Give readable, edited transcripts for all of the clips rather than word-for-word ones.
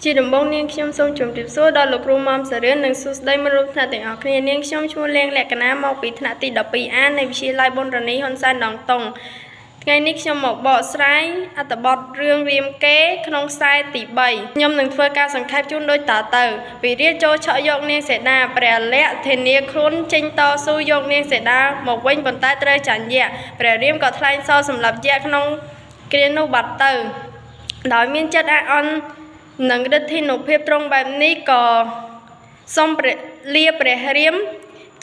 ជាដំបូងនាងខ្ញុំសូមជម្រាបសួរដល់លោកគ្រូមុំសារឿននិងសួស្តីមិត្តរួមថ្នាក់ទាំងអស់គ្នានាងខ្ញុំឈ្មោះលៀងលក្ខណាមកពីថ្នាក់ទី 12A នៃវិទ្យាល័យប៊ុនរ៉ានីហ៊ុនសែនដងតុងថ្ងៃនេះខ្ញុំមកបកស្រាយអត្ថបទរឿងរាមកេរ្តិ៍ក្នុងខ្សែទី3ខ្ញុំនឹងធ្វើការសង្ខេបជូនដូចតទៅពីរាជចូលឆក់យកនាងសីតាព្រះលក្សណ៍ធានាខ្លួនចេញតស៊ូយកនាងសីតាមកវិញប៉ុន្តែត្រូវចាញ់យក្សព្រះរាមក៏ថ្លែងសរសម្លាប់យក្សក្នុងគ្រានោះបាត់ទៅដោយមានចិត្តអាក់អន់ នឹងឫទ្ធានុភាពត្រង់បែបនេះក៏សូមព្រះលាព្រះរាម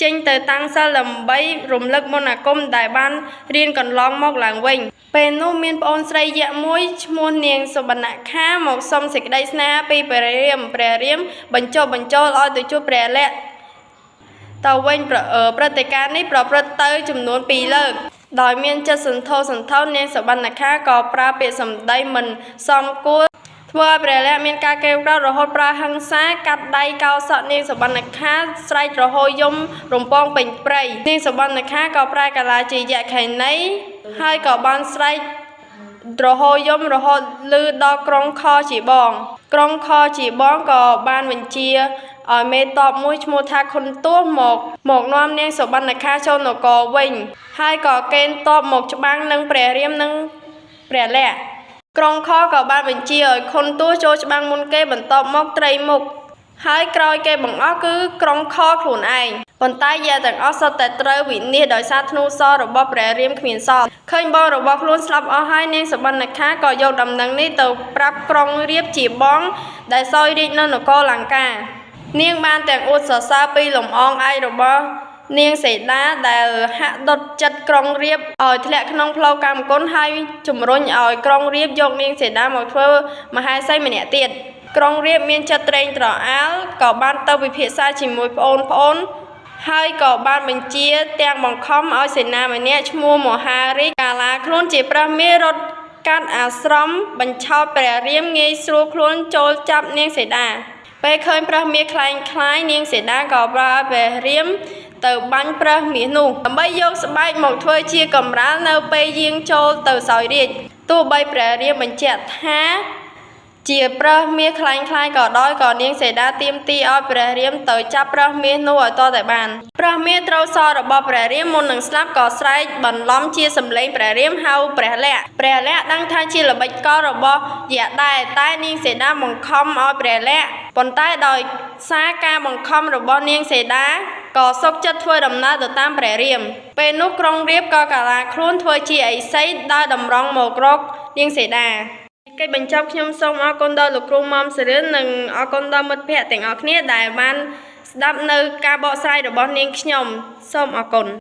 ចេញទៅតាំងសិលដើម្បីរំលឹកមន្តអាគមដែលបានរៀនកន្លងមកឡើងវិញពេលនោះមានប្អូនស្រីយក្សមួយឈ្មោះនាងសុវណ្ណខាមកសុំសេចក្តីស្នេហាពីព្រះរាមព្រះរាមបញ្ចុះបញ្ចូលឲ្យទៅជួបព្រះលក្សណ៍ទៅវិញព្រឹត្តិការណ៍នេះប្រព្រឹត្តទៅចំនួន2លើកដោយមានចិត្តសន្ធោសន្ធៅនាងសុវណ្ណខាក៏ប្រើពាក្យសម្ដីមិនសមគួរធ្វើឲ្យព្រះលក្សណ៍មានការកេវក្រោធរហូតប្រើហិង្សាកាត់ដៃកោសក់នាងសុវណ្ណខាស្រែករហូតយំរំពងពេញព្រៃនាងសុវណ្ណខាក៏ប្រែកាឡាជាយក្ខិនីហើយក៏បានស្រែករហូតយំរហូតឮដល់ក្រុងខជាបងក្រុងខជាបងក៏បានបញ្ជាឲ្យមេតបមួយឈ្មោះថាខុនទោះមកនាំនាងសុវណ្ណខាចូលនគរវិញហើយក៏កេណ្ឌតបមកច្បាំងនឹងព្រះរាមនិងព្រះលក្សណ៍ក្រុងខក៏បានបញ្ជាឲ្យខុនទោះចូលច្បាំងមុនគេបន្ទាប់មកត្រីមុខហើយក្រោយគេបង្អស់គឺក្រុងខខ្លួនឯងប៉ុន្តែយាទាំងអស់សុទ្ធតែត្រូវវិនាសដោយសារធ្នូសររបស់ព្រះរាមគ្មានសល់ឃើញបងរបស់ខ្លួនស្លាប់អស់ហើយនាងសុវណ្ណខាក៏យកដំណឹងនេះទៅប្រាប់ក្រុងរាពណ៍ជាបងដែលសោយរាជនៅនគរលង្កានាងបានទាំងអួតសរសើរពីលំអងឯករបស់នាងសីតាដែលហាក់ដុតចិត្តក្រុងរាពណ៍ឲ្យធ្លាក់ក្នុងផ្លូវកម្មគុណហើយជំរុញឲ្យក្រុងរាពណ៍យកនាងសីតាមកធ្វើមហេសីម្នាក់ទៀតក្រុងរាពណ៍មានចិត្តត្រេងត្រអាលក៏បានទៅពិភាក្សាជាមួយប្អូនៗហើយក៏បានបញ្ជាទាំងបង្ខំឲ្យសេនាម្នាក់ឈ្មោះមហារាជកាឡាខ្លួនជាព្រះមេរត់កាត់អាស្រមបញ្ឆោតព្រះរាមងាយស្រួលខ្លួនចូលចាប់នាងសីតាពេលឃើញព្រះមាសក្លែងក្លាយនាងសីតាក៏ប្រើឲ្យព្រះរាមទៅបាញ់ប្រើសមាសនោះដើម្បីយកស្បែកមកធ្វើជាកម្រាលនៅពេលយាងចូលទៅសោយរាជទោះបីព្រះរាមបញ្ជាក់ថាជាប្រើសមាសក្លែងក្លាយក៏ដោយក៏នាងសីតាទាមទារឲ្យព្រះរាមទៅចាប់ប្រើសមាសនោះឲ្យទាល់តែបានប្រើសមាសត្រូវសររបស់ព្រះរាមមុននឹងស្លាប់ក៏ស្រែកបន្លំជាសម្លេងព្រះរាមហៅព្រះលក្សណ៍ព្រះលក្សណ៍ដឹងថាជាល្បិចកលរបស់យក្សដែរតែនាងសីតាបង្ខំឲ្យព្រះលក្សណ៍ប៉ុន្តែដោយសារការបង្ខំរបស់នាងសីតាក៏សុខចិត្តធ្វើដំណើរទៅតាមព្រះរាមពេលនោះក្រុងរាពណ៍ក៏កាឡាខ្លួនធ្វើជាឥសីដើរតម្រង់មករកនាងសីតាកិច្ចបញ្ចប់ខ្ញុំសូមអរគុណដល់លោកគ្រូមុំសារឿននិងអរគុណដល់មិត្តភ័ក្តិទាំងអស់គ្នាដែលបានស្ដាប់នៅការបកស្រាយរបស់នាងខ្ញុំសូមអរគុណ។